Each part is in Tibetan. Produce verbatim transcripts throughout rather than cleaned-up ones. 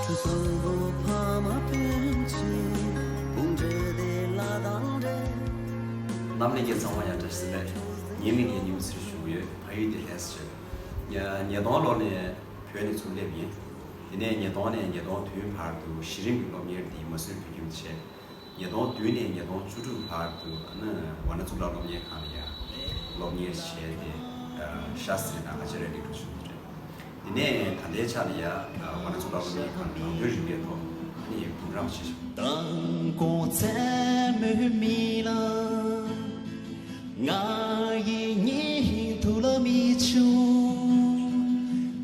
བཟང་པོ་ཕ་མ་སྤུན་མཆེད་དཔུང་འབྲེལ་དེ་ལ་དང་འབྲེལ། རྣམ་གླིང་གི་ཚང་མ་ཡང་བཀྲ་ཤིས་བདེ་ལེགས། ངའི་མིང་ལ་ཉི་མ་ཚེ་རིང་ཞུ་གི་ཡོད། ཕ་ཡུལ་དེ་ལྷ་ས་ཆེ། ཉིས་སྟོང་ལོ་ནས་བོད་ནས་ཚུར་སླེབས་ཡིན། དེ་ནས་ཉིས་སྟོང་ནས་ཉིས་སྟོང་བདུན་བར་དུ་གཞི་རིམ་གྱི་སློབ་གཉེར་དེ་མ་སུ་རི་བོད་ཁྱིམ་བྱས། ཉིས་སྟོང་བདུན་ནས་ཉིས་སྟོང་བཅུ་དྲུག་བར་དུ་ཨ་ནི་ཝཱ་ཎ་གཙུག་ལག་སློབ་གཉེར་ཁང་ལ་ཡང་སློབ་གཉེར་བྱས་ཏེ། ཤཱསྟྲི་དང་ཨ་ཅཱརྱ་ལེགས་གྲུབ་ཞུ་གི་རེད། དེ་ནས་ད་ལྟའི་ཆ་ལ་ཡང་ཝཱ་ཎ་གཙུག་ལག་སློབ་གཉེར་ཁང་ནང་དོན་རིག་པའི་ཐོག་ཨ་ནི་འབུམ་རམས་བྱེད་བཞིན། མདང་དགོང་མཚན་མོའི་མི་ལ། ང་ཡི་སྙིང་ཐུགས་ལ་མི་བྱུང་།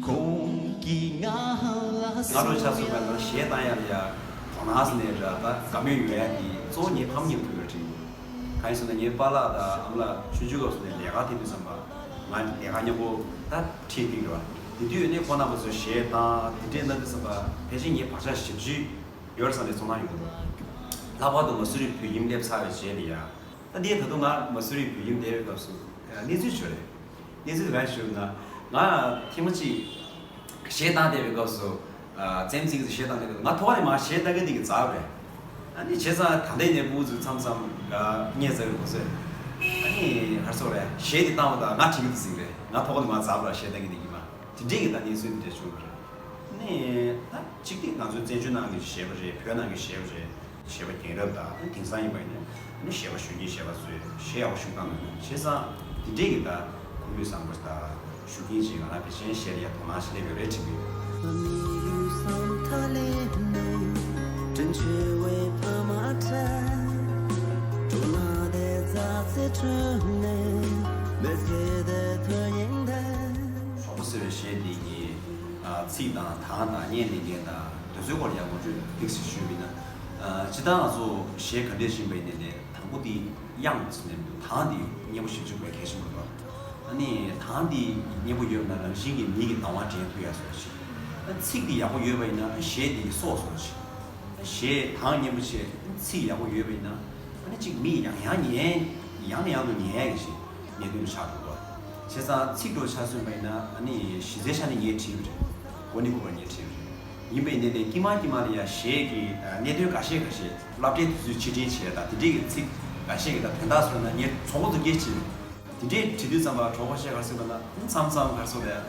ཁོང་གིས་ང་ལ། སྔ་དྲོ་ཆ་ཚུགས་པ་ན་གཞས་བཏང་ཡག་ལ་ཡ་དོ་སྣང་ཟེར་ནས་ར་ད་དགའ་མོས་ཡོད་ཡ་དེ་གཙོ་བོ་ངའི་ཕམ་མཉམ་དུ་ཡོད་དྲན། གང་ཡིན་ཟེར་ན་ངའི་པཱ་ལགས་དང་ཨ་མ་ལགས་ཆུང་ཆུང་སྐབས་སུ་ནས་ལས་ཀ་དེ་དུས་ཙམ་པ་ང་ལས་ཀ་མཉམ་པོ་ད་ཁྲིད་ཀྱི་རེད་བ། དེ་དུས་ནས་ཁོང་རྣམ་པ་ཚོས་གཞས་བཏང་དེ་འདྲས་གནང་དུས་ཙམ་པ་ཕལ་ཆེར་ངའི་བག་ཆགས་ཞེ་པོ་ཅིག་ཡོད་རེད་བསམ་པའི་ཚོར་སྣང་ཡོད་འདུག་ལྷག་པར་དུ་མ་སུ་རི་བོད་ཁྱིམ་སླེབས་ཚར་བའི་རྗེས་ལ་ཡ། ད་འདི་ད་དུང་ང་མ་སུ་རི་བོད་ཁྱིམ་བསྡད་པའི་སྐབས་སུ་གནས་ཚུལ་བྱུང་རེད། གནས་ཚུལ་ག་རེ་བྱུང་ན། ང་ཐེངས་མ་གཅིག་གཞས་བཏང་བསྡད་པའི་སྐབས་སུ། བཙན་འཛིན་གྱི་གཞས་བཏང་བསྡད་པའི་སྐབས་སུ་ང་ཐོག་ནས་མར་གཞས་བཏང་གི་འདི་གི་ཛ་རེད། ཨ་ནི་བྱས་ཙང་ད་ལྟའི་ནས་ཕྲུ་གུ་ཚོ་མཚམས་མཚམས་ང་བརྙས་ཚར་བའི་གོ་སོས། ཨ་ནི་ག་རེ་ཟེར་དགོས་རེད། གཞས་འདི་བཏང་བ་དང་ང་བྲིས་ཀྱི་འདུག་ཟེར་གི་རེད། ང་ཐོག་ནས་མར་ཛ་ར་གཞས་བཏང་གི་འདི་གི་མ། དེ་འདྲས་ཀྱི་ད་གནས་ཚུལ་འདི་འདྲས་བྱུང་གི་རེད། ནས་ད་གཅིག་དེ་ང་ཚོའི་བཙན་བྱོལ་ནང་གི་གཞས་པ་རེད། བོད་ནང་གི་གཞས་པ་རེད། གཞས་པ་རྒན་རབས་དང་དེང་སང་ཡིན་པ་ཡིན་ན་ནི་གཞས་པ་གཞོན་སྐྱེས་གཞས་པ་ཚོས་གཞས་ཡག་པོ་ཞིག་བཏང་འདུག་ན། བྱས་ཙང་དེ་འདྲས་ཀྱི་ད་ཁོར་ཡུག་བཟང་པོ་དང་ཤུགས་རྐྱེན་ཅིག་ང་རང་ཕལ་ཆེར་གཞས་ལ་ཡ་དོ་སྣང་ཞིག་སླེབས་ཡོད་རེད་དྲན་གྱི་ཡོད། གྲོགས་པོ་ཟེར་བའི་གཞས་འདི་ཡི་ཚིག་དང་གདངས་དང་སྙན་ལེན་མཁན་དང་དེ་ཚོའི་སྐོར་ལ་ཡང་ངོ་སྤྲོད་ཏོག་ཙམ་ཞུས་པ་ཡིན་ན། ཨ་སྤྱིར་བཏང་ང་ཚོ་གཞས་ག་འདྲས་ཤེས་པ་ཡིན་ནའི་དང་པོ་དེ་དབྱངས་ཟེར་ནས་མི་འདུག་གདངས་དེ་སྙན་པོ་ཞེ་པོ་ཅིག་དགོས་གལ་ཆེན་པོ་རེད་པ། ཨ་ནི་གདངས་དེ་སྙན་པོ་ཡོད་པ་ན་རང་བཞིན་གྱིས་མི་གི་གདངས་དབང་འདྲེན་ཐུབ་ཡ་བཟོ་འདྲ་ཅིག་ཨ་ཚིག་དེ་ཡག་པོ་ཡོད་པ་ཡིན་ན་ཨ་གཞས་དེ་གི་སྲོག་བཟོ་འདྲ་ཅིག་གཞས་གདངས་སྙན་པོ་བྱས་ཚིག་ཡག་པོ་ཡོད་པ་ཡིན་ན། ཨ་ནི་གཅིག་མིས་ཡང་ཡང་ཉན། ཡང་ནས་ཡང་དུ་ཉན་ཡག་གི་ཞིག་གནད་དོན་ཆགས་འགྲོ་གི་རེད། བྱས་ཙང་ཚིག་འགྲོ་ཆ་མཚོན་པ་ཡིན་ན་ཨ་ནི་གཞི་རྩའི་ཆ་ནས་ངས་བྲིས་པ་རེད། མགོ་ནས་མགོ་བར་ངས་བྲིས་པ་རེད། ཡིན་པའི་ནས་ནས་དཀྱིལ་མ་དཀྱིལ་མ་ལ་ཡང་གཞས་ཀྱི་གནད་དོན་འགའ་ཤས་འགའ་ཤས་སློབ་གྲྭའི་དུས་ཚོད་ཕྱིར་དྲན་བྱས་དང་དེ་འདྲས་ཀྱི་ཚིག་འགའ་ཤས་ཀྱི་ད་དོན་དག་སོགས་ན་ངས་གྲོགས་པོ་ཚོ་སྐད་ཆ་དྲིས། དེ་འདྲས་བྲིས་དུས་ཙམ་པ་གྲོགས་པོ་ཤས་ག་ཟེར་བ་ན་མཚམས་མཚམས་ག་ཟེར་བ་རེད།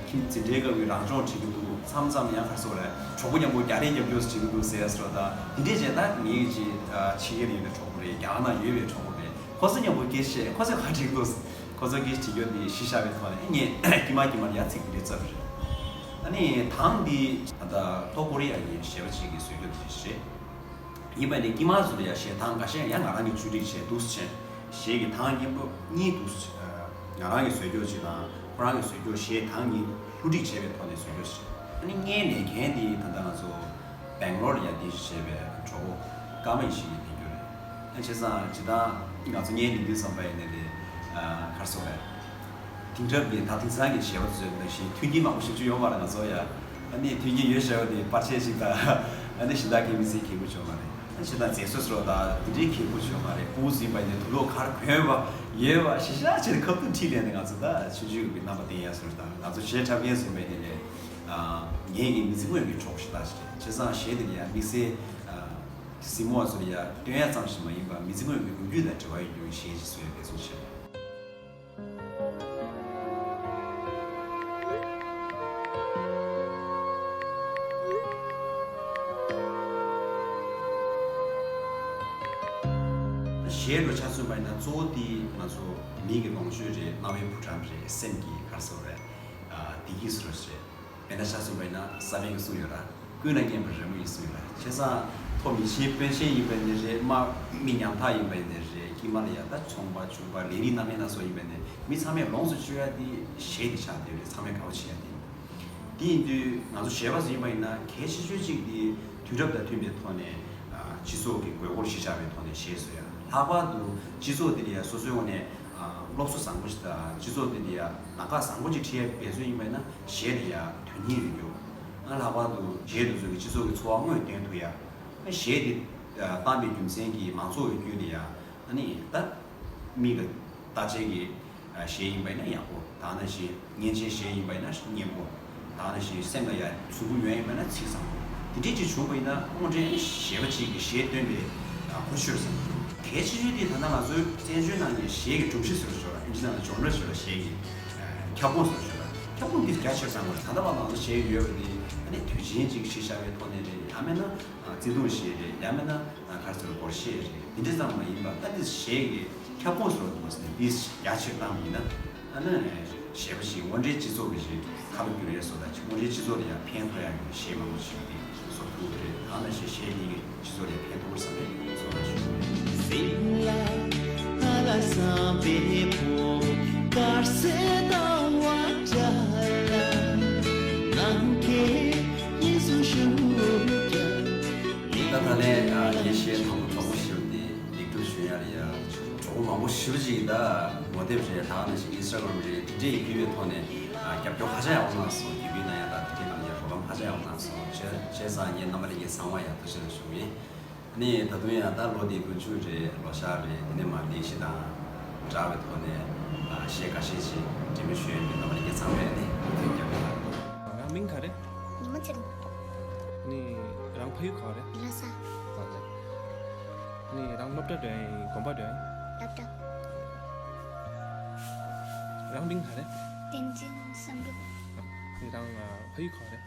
ཁྱིམ་འཛིན་གྲྭའི་སྐབས་ཀྱི་རང་སྦྱོང་བྱེད་ཀྱི་འདུག་མཚམས་མཚམས་ཡང་ག་ཟེར་བ་རེད། གྲོགས་པོ་མཉམ་པོ་རྒྱག་རེས་རྒྱབ་སྐྱོར་བྱེད་ཀྱི་འདུག་ཟེར་ཟེར་བ་དང་དེ་འདྲས་བྱས་ན་ངའི་ཅིག་ཕྱི་རྒྱལ་ཡོད་པའི་གྲོགས་པོ་རེད། རྒྱ་གར་ནང་ཡོད་པའི་གྲོགས་པོ་རེད། ཁོ་ཚོ་མཉམ་པོ་སྐད་ཆ་བཤད། ཁོ་ཚོས་ག་བྲིས་ཀྱི་འདུག་ཁོ་ཚོ་སྐད་ཆ་དྲི་རྒྱུ་འདི་གཞི་བཞག་པའི་ཐོག་ནས་ངས་དཀྱིལ་མ་དཀྱིལ་མར་ཡ་ཚིག་འདི་རྩོད་པ་རེད། ཨ་ནི་གདངས་འདི་ད་ལྟ་ལྷོ་ཀོ་རི་ཡ་གི་གཞས་པ་ཅིག་གིས་བཟོས་རྒྱུ་འདི་རེད། ཡིན་པ་ནི་དཀྱིལ་མ་ཚོ་ལ་ཡ་གཞས་གདངས་འགའ་ཤས་ཡང་ང་རང་གིས་བཅོས་སྒྲིག་བྱས་འདུག་སེ་བྱས། གཞས་ཀྱི་གདངས་སྙན་པོ་གཉིས་འདུག་སེ་བྱས། ང་རང་གིས་བཟོས་རྒྱུ་ཅིག་དང་ཁོ་རང་གིས་བཟོས་རྒྱུ་གཞས་གདངས་གཉིས་བསླུ་བྲིད་བྱས་པའི་ཐོག་ནས་བཟོས་རྒྱུ་ཞིག་ཨ་ནི་སྔོན་ལས་མཁན་དེ་ད་ལྟ་ང་ཚོ་སྦེང་ལོར་ལ་ཡ་རྟེན་གཞི་བྱས་པའི་གྲོགས་པོ་ཀརྨ་ཡེ་ཤེས་ཀྱིས་ལེན་རྒྱུ་རེད། ཨ་བྱས་ཙང་ཇི་ལྟར་ང་ཚོ་སྔོན་ལས་འདུག་བསམ་པ་ཡིན་ནའི་དེ་ག་རེ་ཟེར་དགོས་རེད། དེང་རབས་ཀྱི་ད་དེང་སང་གི་གཞས་པ་ཚོའི་ནང་བཞིན་མཐུན་རྐྱེན་མང་པོ་ཞེ་པོ་ཅིག་ཡོད་མ་རེད་ང་ཚོ་ཡ། ཨ་ནི་མཐུན་རྐྱེན་ཡོད་ཟེར་བ་དེ་པར་ཆས་ཤིག་དང་། ཨ་ནི་གཞན་དག་གི་མི་ཚེ་གལ་པོ་ཅིག་ཡོད་མ་རེད། ཨ་ནི་ཞེ་དྲག་མཛེས་བཟོ་ཟེར་བ་དང་དེ་འདྲའི་གལ་པོ་ཅིག་ཡོད་མ་རེད། ཕྲུ་གུ་ཟིན་པ་ཡིན་ནའི་དུག་ལོག་ག་རེ་གོན་པ་ཡོད་པ་ཞེ་དྲག་ཆེད་ཁ་ཐུག་ཁྲིད་ལས་ནས་ང་ཚོ་ད་ཆུང་ཆུང་གི་རྣམ་པ་བསྟན་ཡ་ཟེར་བ་དང་ང་ཚོ་གཞས་འཁྲབ་མཁན་ཟེར་བ་ཡིན་ནའི་ངེད་ཀྱི་མི་ཚེ་སྔོན་གྱི་གྲོགས་ཤིག་ལྟ་ཞིག་རེད། བྱས་ཙང་གཞས་དེ་ལ་ཡ་དམིགས་བསལ་གཟིགས་མོ་བ་ཚོ་ལ་ཡ་སྟོན་ཡ་ཙམ་ཞིག་མ་ཡིན་པར་མི་ཚེ་སྔོན་གྱི་ལོ་རྒྱུས་དང་འབྲེལ་བ་ཡོད་རྒྱུ་གི་གཞས་ཤིག་བཟོ་ཡ་འབད་བརྩོན་བྱས། གཞས་ལ་ཆ་མཚོན་པ་ཡིན་ན་གཙོ་བོ་དེ་ང་ཚོ་མི་གི་ལོངས་སྤྱོད་རེད། རྣ་བའི་བུ་ཕྲུག་རེད། སེམས་ཀྱི་ག་རེ་ཟེར་དགོས་རེད། བདེ་སྐྱིད་བཟོ་འདྲ་རེད། དཔེར་ན་ཆ་མཚོན་པ་ཡིན་ན་ས་པཎ་གྱིས་གསུངས་ཡོད་ར། ཀུན་ལ་སྙན་པའི་རོལ་མོ་ཡིས་གསུངས་ཡོད་ར། བྱས་ཙང་མཐོ་མི་ཆེན་དཔོན་ཆེན་ཡིན་པ་ནི་རེད། དམའ་མི་ཉམ་ཐག་ཡིན་པ་ནི་རེད། དཀྱིལ་མ་ལ་ཡ་ད་ཚོང་པ་ཆུང་པ་ལས་རིགས་སྣ་མིན་སྣ་ཚོགས་ཡིན་པ་ནི་མི་ཚང་མས་ལོངས་སུ་སྤྱོད་ཡ་དེ་གཞས་དེ་ཆགས་བསྡད་རེད། ཚང་མས་དགའ་པོ་བྱེད་ཡ་དེ། དེ་ཡིན་དུས་ང་ཚོ་གཞས་པ་ཚོ་ཡིན་པ་ཡིན་ན་གལ་ཆེ་ཤོས་གཅིག་དེ་དུས་རབས་དང་མཐུན་པའི་ཐོག་ནས་སྤྱི་ཚོགས་ཀྱི་དགོས་མཁོར་གཞི་བཞག་པའི་ཐོག་ནས་གཞས་བཟོ་ཡ། ལྷག་པར་དུ་སྤྱི་ཚོགས་དེ་ལ་ཡ་སོ་སོའི་ངོས་ནས་སློབ་གསོ་བཟང་པོ་ཞིག་དང་སྤྱི་ཚོགས་དེ་ལ་ཡ་ལམ་ཁ་བཟང་པོ་ཅིག་ཁྲིད་ཡ་འབད་བརྩོན་ཡིན་པ་ཡིན་ན་གཞས་ལ་ཡ་དོན་སྙིང་ཡོད་རྒྱུ། ཨ་ལྷག་པར་དུ་གཞས་དེ་ཚོ་གིས་སྤྱི་ཚོགས་ཀྱི་འཚོ་བ་དངོས་སྟོན་ཐུབ་ཡ། གཞས་དེ་བཏང་པའི་རྒྱུ་མཚན་གྱིས་མང་ཚོགས་ཀྱི་བརྒྱུད་ནས་ཡ་ཨ་ནི་ད་མི་གི་བརྟག་དཔྱད་ཀྱི་གཞས་ཡིན་པ་ཡིན་ན་ཡག་པོ། ད་ནང་བཞིན་སྙན་ཆེན་གཞས་ཡིན་པ་ཡིན་ན་སྙན་པོ། ད་ནང་བཞིན་སེམས་ལ་ཡ་མཛུབ་གུ་ཡོན་ཡིན་པ་ན་ཚིག་བཟང་པོ། དེ་འདྲས་ཅིག་བྱུང་བ་ཡིན་ན་དངོས་འབྲེལ་གཞས་པ་ཅིག་གིས་གཞས་བཏོན་པའི་གོ་ཆོད་བསམ་གྱི་འདུག་གལ་ཆེ་ཤོས་དེ་ད་ལྟ་ང་ཚོའི་བཙན་བྱོལ་ནང་གི་གཞས་ཀྱི་སྒྲོམ་གཞི་ཟེར་བ་ཞིག་ཡོད་ར། ཨིན་ཇི་ནང་ལ་ཇོན་ར་ཟེར་བ། གཞས་ཀྱི་ཁྱབ་ཁོངས་ཟེར་བ་ཞིག་ཡོད་ར། ཁྱབ་ཁོངས་འདི་རྒྱ་ཆེར་བཏང་བ་རེད། ད་ལྟ་བར་ང་ཚོ་གཞས་ཡོད་པ་འདི་ཨ་ནི་དུས་ཆེན་ཅིག་གཞི་བཞག་པའི་ཐོག་ནས་རེད། ཡང་མིན་ན་བརྩེ་དུང་གཞས་རེད། ཡང་མིན་ན་ག་རེ་ཟེར་སྒོར་གཞས་རེད། འདི་འདྲ་ཙམ་མ་ཡིན་པར་ད་འདི་གཞས་ཀྱི་ཁྱབ་ཁོངས་སུ་ལ་འདུག་ཟེར་ནས་འདི་རྒྱ་ཆེར་བཏང་བ་ཡིན་ན། ཨ་ནི་གཞས་པ་ཞིག་དངོས་འབྲེལ་སྤྱི་ཚོགས་ཀྱི་ཞིག་ཁ་ལོ་བསྒྱུར་ཡས་བཟོ་ལྟ་ཅིག་དངོས་འབྲེལ་སྤྱི་ཚོགས་ལ་ཡང་ཕན་ཐོགས་ཡག་གི་གཞས་མང་པོ་ཞིག་འདི་བཟོ་ཐུབ་ཀྱི་རེད། ད་ནང་བཞིན་གཞས་འདི་གིས་སྤྱི་ཚོགས་ལ་ཕན་ཐོགས་བསམ་པའི་བཟོ་ལྟ་ཞིག་རེད། ད་ད་ལན་ཨ་ངའི་གཞས་དང་པོ་གྲོགས་པོ་ཞེས་པ་དེ་ལེགས་གྲུབ་ཞུ་ཡ་རེད་ཡ། གྲོགས་པོ་མང་པོ་ཞེ་པོ་ཅིག་གིས་ད་ངོ་དེབ་རེད། ད་ནང་བཞིན་ཨིན་སི་ཊ་གྷི་རམ་རེད། དེ་འདྲས་ཡིན་པའི་ཐོག་ནས་ཨ་རྒྱབ་སྐྱོར་ཧ་ཅང་ཡག་པོ་གནང་སོང་། དགེ་བའི་གནང་ཡ་དང་དེ་འདྲས་གནང་ཡ་རོགས་རམ་ཧ་ཅང་ཡག་པོ་གནང་སོང་། བྱས་བྱས་ཙང་ངས་རྣམ་པ་ལྷན་རྒྱས་ཚང་མ་ཡ་ཐུགས་རྗེ་ཆེ་ཞུ་གི་ཡིན། ཨ་ནི་ད་དུང་ཡང་ད་ལོ་འདི་དགུ་བཅུ་རེད། ལོ་ཤས་རེད། དེ་ནས་མར་ལས་གཞི་དང་སྦྲགས་པའི་ཐོག་ནས་ཨ་གཞས་འགའ་ཤས་ཤིག་འབྲི་མོལ་ཞུ་ཡ་ཡིན་པས། རྣམ་པ་ལྷན་རྒྱས་ཚང་མས་ནི་མུ་མཐུད་རྒྱབ་སྐྱོར་གནང་རོགས། རང་མིང་ག་རེ། ཉི་མ་ཚེ་རིང་། ནི་རང་ཕ་ཡུལ་ག་རེ། ལྷ་ས། ལྷ་ས། ནི་རང་སློབ་གྲྭ་འགྲོ་ཡིན་དགོན་པ་འགྲོ་ཡིན། སློབ་གྲྭ། རང་མིང་ག་རེ། བསྟན་འཛིན་བསམ་གྲུབ། ནི་རང་ཕ་ཡུལ་ག་རེ།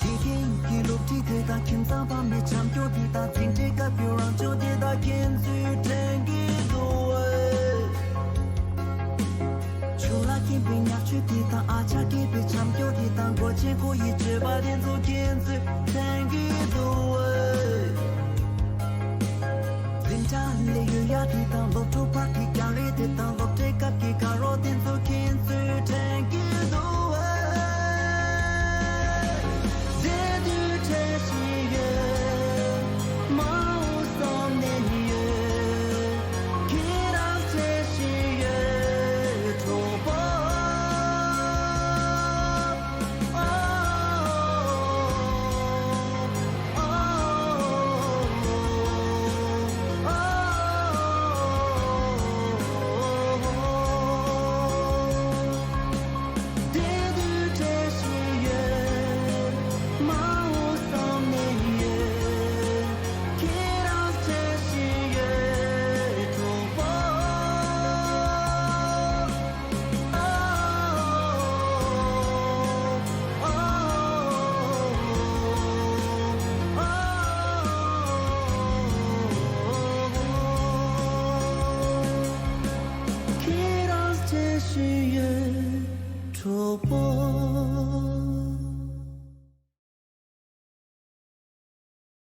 དགེ་རྒན་གྱི་སློབ་ཁྲིད་དེ་དང་ཁྱིམ་ཚང་ཕ་མའི་བྱམས་སྐྱོང་དེ་དང་འཛིན་གྲྭའི་སྐབས་ཀྱི་རང་སྦྱོང་དེ་དག་ཁྱེད་ཚོས་དྲན་གྱི་འདུག་ཨེ། ཆུང་ལ་སྐྱེས་པའི་ཉག་ཆུ་དེ་དང་ཨ་ཅག་སྐྱེས་པའི་བྱམས་སྐྱོང་དེ་དང་སྒོ་ཆེན་ཁོ་ཡི་སྤྱོད་པ་དེ་ཚོ་ཁྱེད་ཚོས་དྲན་གྱི་འདུག་ཨེ། འཛིན་གྲྭ་ལས་ཡོལ་ཡ་དེ་དང་སློབ་གྲོགས་བར་གྱི་རྒྱང་རིང་ དེ་དང་སློབ་གྲྭའི་སྐབས་ཀྱི་དགའ་རོགས་དེ་ཚོ་